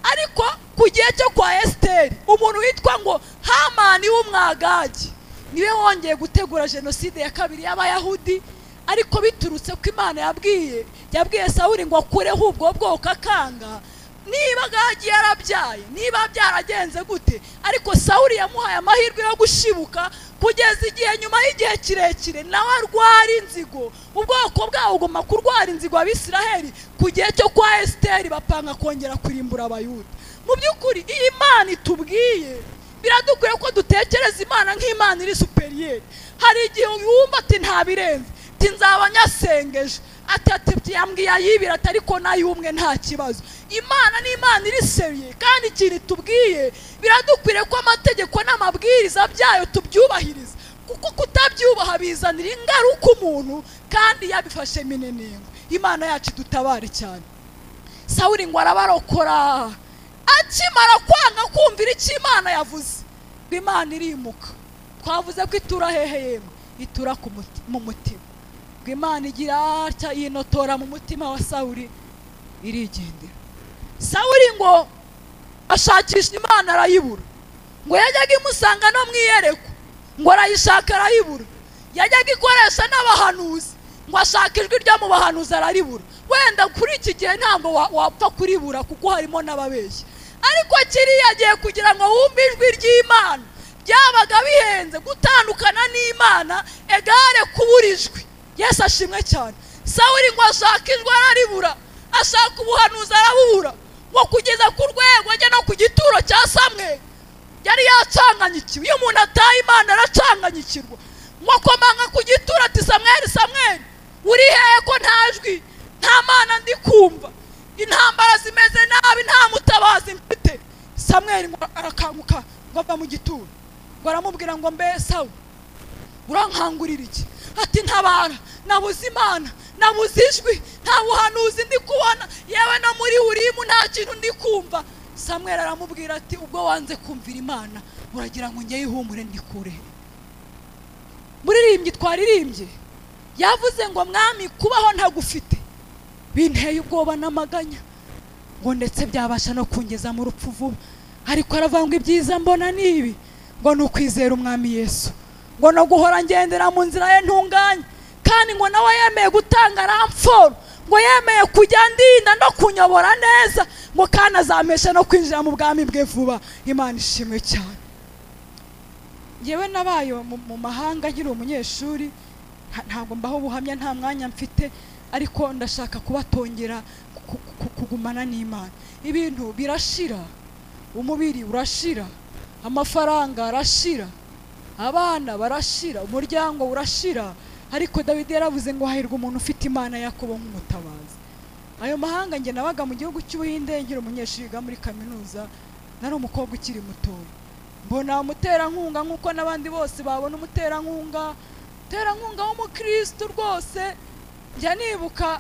ariko ku gihe cyo kwa Esiteri umuntu witwa ngo Hamani w'Umwagagi niwe wongeye gutegura jenoside ya kabiri y'Abayahudi, ariko biturutse ko Imana yabwiye Sawuli ngo akureho ubwo bwoko akanga. Niba Gagi yarabyaye, niba byaragenze gute, ariko Sawuli yamuhaye amahirwe yo gushibuka kugeza igihe nyuma y'igihe kirekire nawe arwara inzigo, ubwoko bwawo buguma kurwara inzigo Abisiraheli. Ku gihe cyo kwa Esiteri bapanga kongera kurimbura Abayuda. Mu by'ukuri iyi Imana itubwiye biradukwiye ko dutekereza Imana nk'Imana iri superiyeri. Hari igihe wumva ati nta birenze, ati nzaba nyasengeje, ati yambwiye ayibira, ati ariko n'ay'umwe nta kibazo. Imana ni Imana iri seriye, kandi ikintu itubwiye biradukwiriye ko amategeko n'amabwiriza byayo tubyubahiriza, kuko kutabyubaha bizanira ingaruka umuntu kandi yabifashe minenengo. Imana yacu dutabare cyane. Sawuli ngo arabarokora, akimara kwanga kumvira icyo Imana yavuze, Imana irimuka. Twavuze ko itura hehe yemwe? Itura mu mutima. Imana igira atya yinotora mu mutima wa Sawuli irigendera. Sawuli ngo ashakisha Imana arayibura, ngo yajyaga imusanga no mu iyerekwa, ngo arayishaka arayibura, yajyaga ikoresha n'abahanuzi, ngo ashaka ijwi ryo mu bahanuzi araribura. Wenda kuri iki gihe ntabwo wapfa kuribura kuko harimo n'ababeshyi, ariko kiriya gihe kugira ngo wumve ijwi ry'Imana byabaga bihenze. Gutandukana n'Imana egare kubura ijwi. Yesu ashimwe cyane. Sawuli ngo ashaka ijwi araribura, ashaka ubuhanuzi arabubura, ngo kugeza ku rwego ajya no ku gituro cya Samweli yari yacanganyikiwe. Iyo umuntu ataye Imana aracanganyikirwa. Ngo akomanga ku gituro ati Samweli, Samweli, uri hehe ko nta jwi, nta Mana ndi kumva, intambara zimeze nabi, nta mutabazi mfite. Samweli ngo arakanguka, ngo ava mu gituro, ngo aramubwira ngo mbe Sawuli, urankangurira iki? Ati ntabara, nabuze Imana, nabuze ijwi, nta buhanuzi ndi kubona, yewe no muri Urimu nta kintu ndi kumva. Samweli aramubwira ati ubwo wanze kumvira Imana uragira ngo njye ihumure ndikure. Muririmbyi twaririmbye yavuze ngo mwami kubaho ntagufite binteye ubwoba n'amaganya, ngo ndetse byabasha no kungeza mu rupfu vuba, ariko aravuga ngo ibyiza mbona nibi, ngo ni ukwizera umwami Yesu, ngo no guhora ngendera mu nzira ye ntunganye, kandi ngo nawe yemeye gutanga ramforo, ngo yemeye kujya ndinda no kunyobora neza, ngo kandi azampesha no kwinjira mu bwami bwe vuba. Imana ishimwe cyane. Yewe nabaye mu mahanga nkiri umunyeshuri, ntabwo mbaho ubuhamya, nta mwanya mfite, ariko ndashaka kubatongera kugumana n'Imana. Ibintu birashira, umubiri urashira, amafaranga arashira, abana barashira, umuryango urashira, ariko Dawidi yaravuze ngo hahirwa umuntu ufite Imana Yakobo nk'umutabazi. Ayo mahanga nge nabaga mu gihugu cy'Ubuhinde nkiri umunyeshuri wiga muri kaminuza, nari umukobwa ukiri mutoya, mbona umuterankunga nk'uko n'abandi bose babona umuterankunga, terankunga w'umukristo rwose. Njya nibuka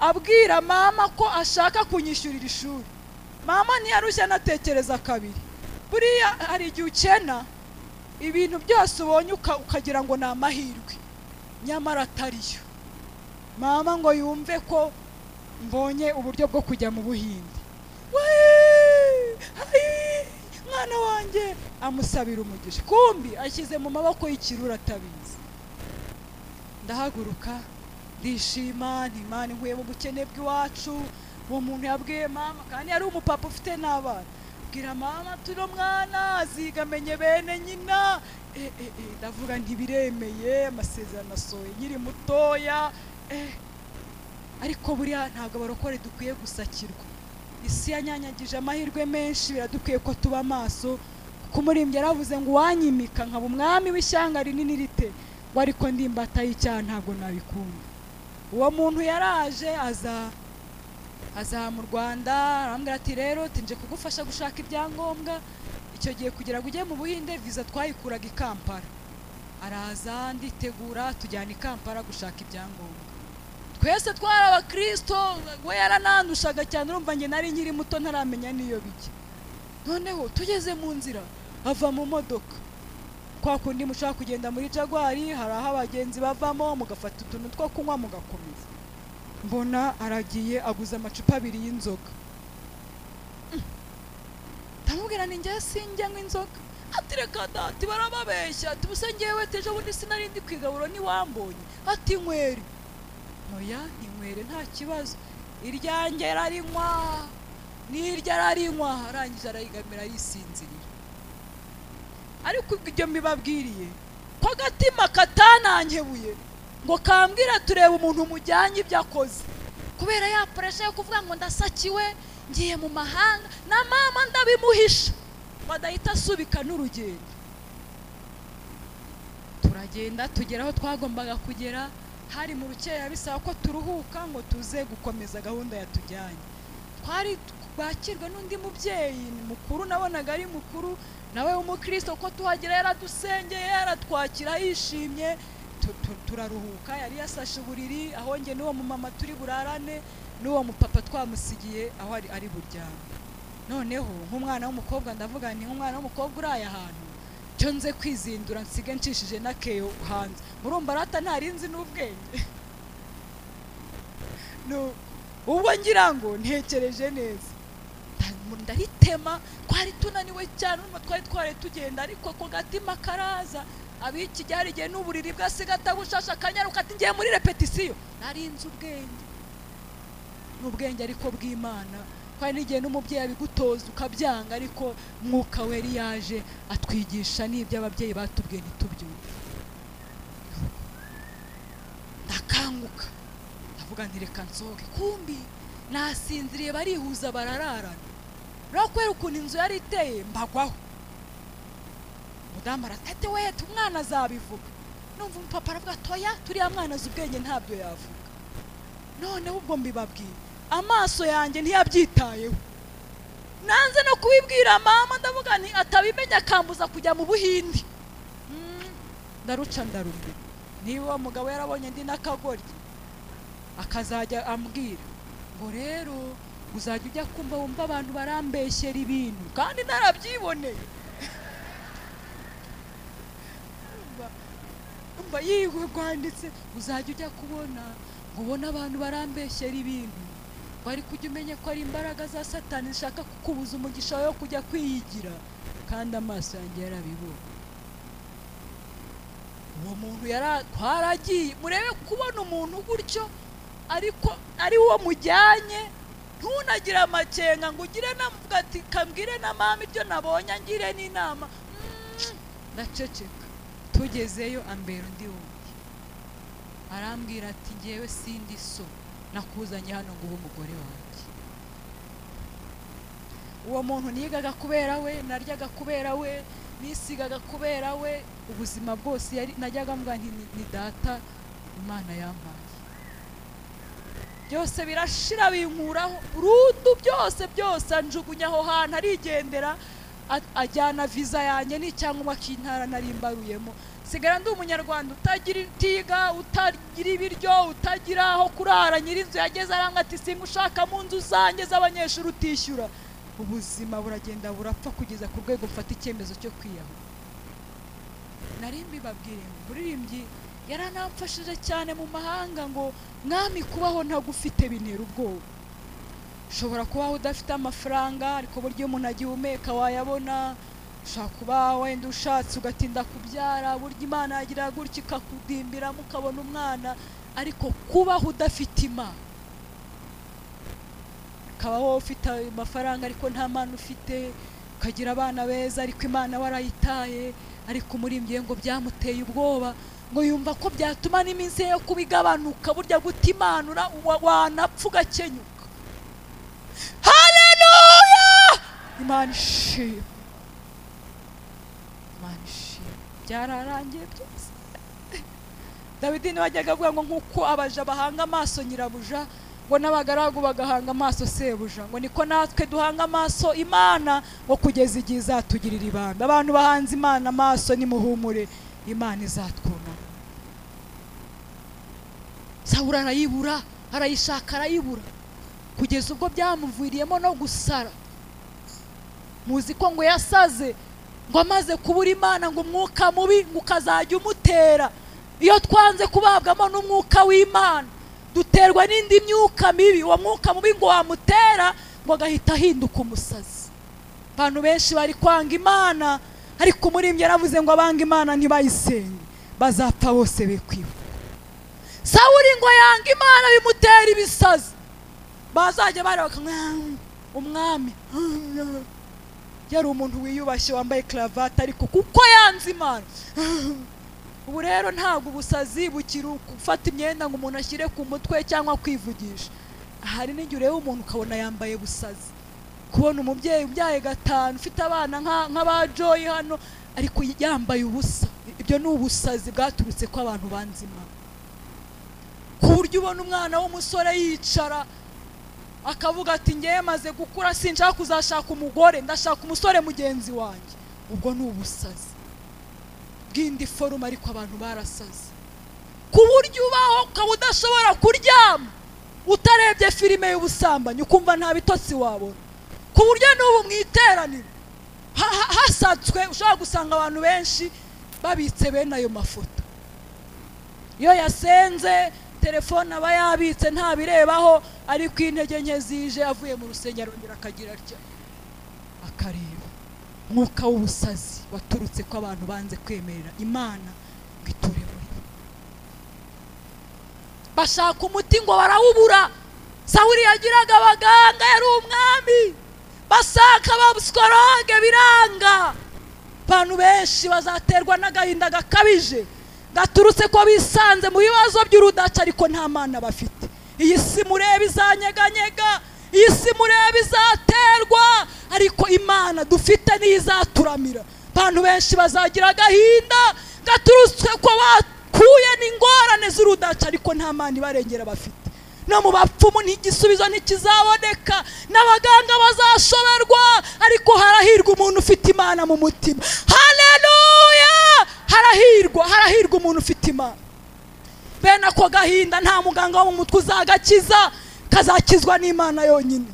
abwira mama ko ashaka kunyishyurira ishuri, mama ntiyarushye anatekereza kabiri. Buriya hari igihe ukena ibintu byose ubonye ukagira ngo ni amahirwe, nyamara atariyo. Mama ngo yumve ko mbonye uburyo bwo kujya mu Buhinde, mwana wanjye amusabira umugisha, kumbi ashyize mu maboko y'ikirura atabizi. Ndahaguruka ndishima, nti Imana inkuye mu bukene bw'iwacu. Uwo muntu yabwiye mama, kandi yari umupapa ufite n'abana, Tubwira mama turi mwana azigamenye bene nyina. Ndavuga ntibiremeye, amasezerano asohoye nkiri mutoya. Ariko buriya ntabwo abarokore dukwiye gusakirwa. Isi yanyanyagije amahirwe menshi, biradukwiye ko tuba amaso. Kuko umuririmbyi yaravuze ngo uwanyimika nkaba umwami w'ishyanga rinini rite, ngo ariko ndi imbata y'icyaha ntabwo nabikunda. Uwo muntu yaraje aza mu Rwanda, arambwira ati rero tinje kugufasha gushaka ibyangombwa. Icyo gihe kugira ngo ujye mu Buhinde visa twayikuraga i Kampala. Araza nditegura tujyana i Kampala gushaka ibyangombwa. Twese twari abakristo, we yaranandushaga cyane, urumva njye nari nkiri muto ntaramenya niyo bijya. Noneho tugeze mu nzira ava mu modoka, kwa kundi mushaka kugenda muri Jaguar hari aho abagenzi bavamo mugafata utuntu two kunywa mugakomeza. Mbona aragiye aguza amacupa abiri y'inzoga. Ndamubwira ni njye sinjya nywa inzoga. Ati reka dati barababeshya, ati ubuse njyewe ejo bundi sinari ndi kwigaburo ntiwambonye. Ati nywere. Oya ntinywere nta kibazo. Iryanjye ararinywa, n'iryo ararinywa, arangije arayigamira yisinzirira. Ariko ibyo mbibabwiriye ko agatima katanankebuye ngo kambwira tureba umuntu mujyanye ibyo akoze, kubera ya pressure yo kuvuga ngo ndasakiwe ngiye mu mahanga na mama ndabimuhisha, badahita asubika n'urugendo. Turagenda tugera aho twagombaga kugera, hari mu rukeya bisaba ko turuhuka ngo tuze gukomeza gahunda yatujyanye. Twari bakirwa n'undi mubyeyi mukuru, nabonaga ari mukuru nawe w'umukristo, ko tuhagera yaradusengeye yaratwakira yishimye. Turaruhuka, yari yasashe uburiri aho njye n'uwo mumama turi burarane, n'uwo mupapa twamusigiye aho ari buryame. Noneho nk'umwana w'umukobwa ndavuga nti nk'umwana w'umukobwa uraye ahantu cyo nze kwizindura nsige nshishije n'akeyo hanze, murumva rata ntarinzi n'ubwenge. No ubwo ngira ngo ntekereje neza ndaritema, twari tunaniwe cyane, urumva twari twari tugenda, ariko ako gatima karaza. Abiki byarigiye n'uburiri bwasiga atabushasha akanyaruka ati ngiye muri repetisiyo. Narinzi ubwenge n'ubwenge ariko bw'Imana, kandi n'igihe n'umubyeyi abigutoza ukabyanga, ariko Mwuka Wera yaje atwigisha n'ibyo ababyeyi batubwiye ntitubyumve. Ndakanguka ndavuga nti reka nsohoke, kumbi nasinziriye barihuza barararana. Rero kubera ukuntu inzu yari iteye mbagwaho. Mudamu aratete we umwana azabivuga. Numva umupapa aravuga toya turiya mwana azi ubwenge ntabyo yavuga. Noneho ubwo mbibabwiye amaso yanjye ntiyabyitayeho, nanze no kubibwira mama, ndavuga nti atabimenya akambuza kujya mu Buhindi. Ndaruca ndarumira. Niba uwo mugabo yarabonye ndi n'akagoryi akazajya ambwira ngo rero uzajya ujya kumva wumva abantu barambeshyera ibintu kandi narabyiboneye. Umva yiwe rwanditse uzajya ujya kubona ngo ubone abantu barambeshyera ibintu, bari kujya umenya ko ari imbaraga za Satani zishaka kukubuza umugisha wo kujya kwiyigira, kandi amaso yanjye yarabibonye. Uwo muntu twaragiye, murebe kubona umuntu gutyo ariko ari wo mujyanye, ntunagira amakenga ngo ugire navuga ati kambwire na mama ibyo nabonye angire n'inama. Ndaceceka. Tugezeyo ambera undi wundi, arambwira ati ngewe sindi so, nakuzanye hano ngo ube umugore wanjye. Uwo muntu nigaga kubera we, naryaga kubera we, nisigaga kubera we, ubuzima bwose yari najyaga mbwa nti ni data Imana yampaye. Byose birashira binkuraho burundu, byose byose anjugunya aho hantu arigendera, ajyana visa yanjye n'icyangombwa k'intara nari mbaruyemo. Sigara ndi umunyarwanda utagira itiga, utagira ibiryo, utagira aho kurara. Nyirinzu yageze aranga ati singushaka mu nzu zanjye z'abanyeshuri utishyura. Ubuzima buragenda burapfa kugeza ku rwego mfata icyemezo cyo kwiyahura. Nari mbibabwire ngo umuririmbyi yaranamfashije cyane mu mahanga ngo mwami kubaho ntagufite bintera ubwoba. Ushobora kubaho udafite amafaranga ariko buryo umuntu agihumeka wayabona. Ushobora kuba wenda ushatse ugatinda kubyara, burya Imana yagira gutya ikakudimbira mukabona umwana, ariko kubaho udafite Imana, ukabaho ufite amafaranga ariko nta mana ufite, Ukagira abana beza ariko Imana warayitaye. Ariko umurimbyi ngo byamuteye ubwoba, ngo yumva ko byatuma n'iminsi yo kubigabanuka. Burya gutimanura wanapfa ugakenyuka. Haleluya! Imana ishimwe, Imana ishimwe, byararangiye byose. Dawidi niwe wajyaga avuga ngo nk'uko abaja bahanga amaso nyirabuja, ngo n'abagaragu bagahanga amaso sebuja, ngo niko natwe duhanga amaso Imana ngo kugeza igihe izatugirira ibambe. Abantu bahanze Imana amaso nimuhumure, Imana izatwunama. Sawuli arayibura, arayishaka arayibura, kugeza ubwo byamuviriyemo no gusara. Muzi ko ngo yasaze, ngo amaze kubura Imana ngo umwuka mubi ngo ukazajya umutera. Iyo twanze kubabwamo n'umwuka w'Imana duterwa n'indi myuka mibi. Uwo mwuka mubi ngo wamutera ngo agahita ahinduka umusazi. Abantu benshi bari kwanga Imana, ariko umurimbyi yaravuze ngo abanga Imana ntibayisenge bazapfa bose bekwibuka. Sawuli ngo yanga Imana bimutera ibisazi. Bazajya bareba umwami yari umuntu wiyubashye wambaye cravate, ariko kuko yanze Imana. Ubu rero ntabwo ubusazi bukiri gufata imyenda ngo umuntu ashyire ku mutwe cyangwa kwivugisha. Hari n'igihe ureba umuntu ukabona yambaye busazi. Kubona umubyeyi ubyaye gatanu ufite abana nk'aba Joy hano ariko yambaye ubusa, ibyo ni ubusazi bwaturutse ko abantu banze Imana. Ku buryo ubona umwana w'umusore yicara akavuga ati ngewe maze gukura sinshaka kuzashaka umugore, ndashaka umusore mugenzi wanjye. Ubwo ni ubusazi bw'indi forume, ariko abantu barasaze. Ku buryo ubaho ukaba udashobora kuryama utarebye filime y'ubusambanyi, ukumva nta bitotsi wabona. Ku buryo n'ubu mu iteraniro hasatswe ushobora gusanga abantu benshi babitse bene ayo mafoto. Iyo yasenze telefone aba yabitse ntabirebaho, ariko intege nke zije avuye mu rusengero arongera akagira atya akareba. Umwuka w'ubusazi waturutse ko abantu banze kwemerera Imana ngo iture muri bo. Bashaka umuti ngo barawubura. Sawuli yagiraga abaganga, yari umwami, basaka abapsikologe biranga. Abantu benshi bazaterwa n'agahinda gakabije gaturutse ko bisanze mu bibazo by'urudaca, ariko nta Mana bafite. Iyi si mureba izanyeganyega, iyi si mureba izaterwa, ariko Imana dufite niyo izaturamira. Abantu benshi bazagira agahinda gaturutse ko bakuye n'ingorane z'urudaca, ariko nta Mana ibarengera bafite. No mu bapfumu ntigisubizo ntikizaboneka, n'abaganga bazashoberwa, ariko harahirwa umuntu ufite Imana mu mutima. Haleluya! Harahirwa, harahirwa umuntu ufite Imana. Bene ako gahinda nta muganga wo mu mutwe uzagakiza, kazakizwa n'Imana yonyine.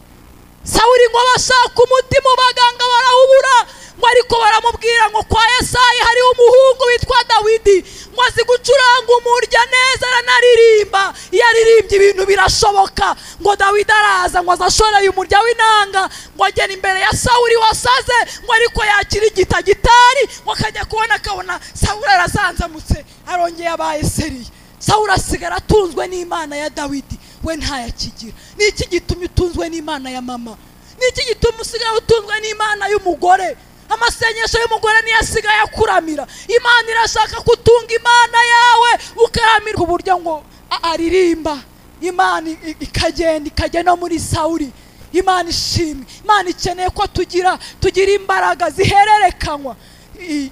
Sawuli ngo bashaka umuti mu baganga barawubura, ngo ariko baramubwira ngo kwa Yesayi hari umuhungu witwa Dawidi, ngo azi gucuranga umurya neza aranaririmba, iyo aririmbye ibintu birashoboka. Ngo Dawidi araza ngo azashoreye umurya w'inanga, ngo agera imbere ya Sawuli wasaze, ngo ariko yakira igitagitari, ngo akajya kubona akabona Sawuli arazanzamutse arongeye abaye seriye. Sawuli asigara atunzwe n'Imana ya Dawidi, we ntayakigira. Niki gitumye utunzwe n'Imana ya mama? Niki gituma usigaye utunzwe n'Imana y'umugore? Amasengesho y'umugore niyo asigaye akuramira. Imana irashaka kutunga Imana yawe ukaramirwa. Uburyo ngo aririmba Imana ikagenda ikajya no muri Sawuli. Imana ishimwe. Imana ikeneye ko tugira imbaraga zihererekanywa.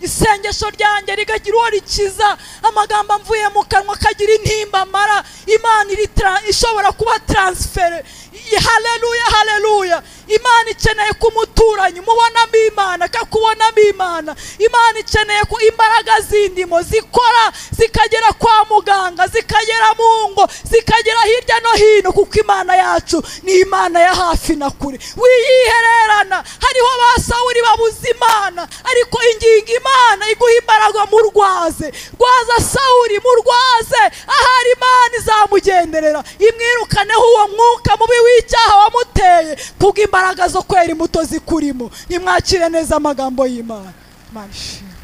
Isengesho ryanjye rigagira uwo rikiza, amagambo amvuye mu kanwa akagira intimba mara. Imana ishobora kuba transfere. Haleluya, haleluya. Imana ikeneye ko umuturanyi umubonamo Imana, akakubonamo Imana. Imana ikeneye ko imbaraga z'indimo zikora zikagera kwa muganga, zikagera mu ngo, zikagera hirya no hino, kuko Imana yacu ni Imana ya hafi na kure. Wiyihererana. Hariho ba Sawuli babuze Imana, ariko ingingo Imana iguha imbaraga murwaze. Rwaza Sawuli, murwaze, ahari Imana izamugenderera, imwirukaneho uwo mwuka mubi w'icyaha wamuteye, kubwo imbaraga zo kwera imbuto zikurimo. Nimwakire neza amagambo y'Imana. Imana ishimwe.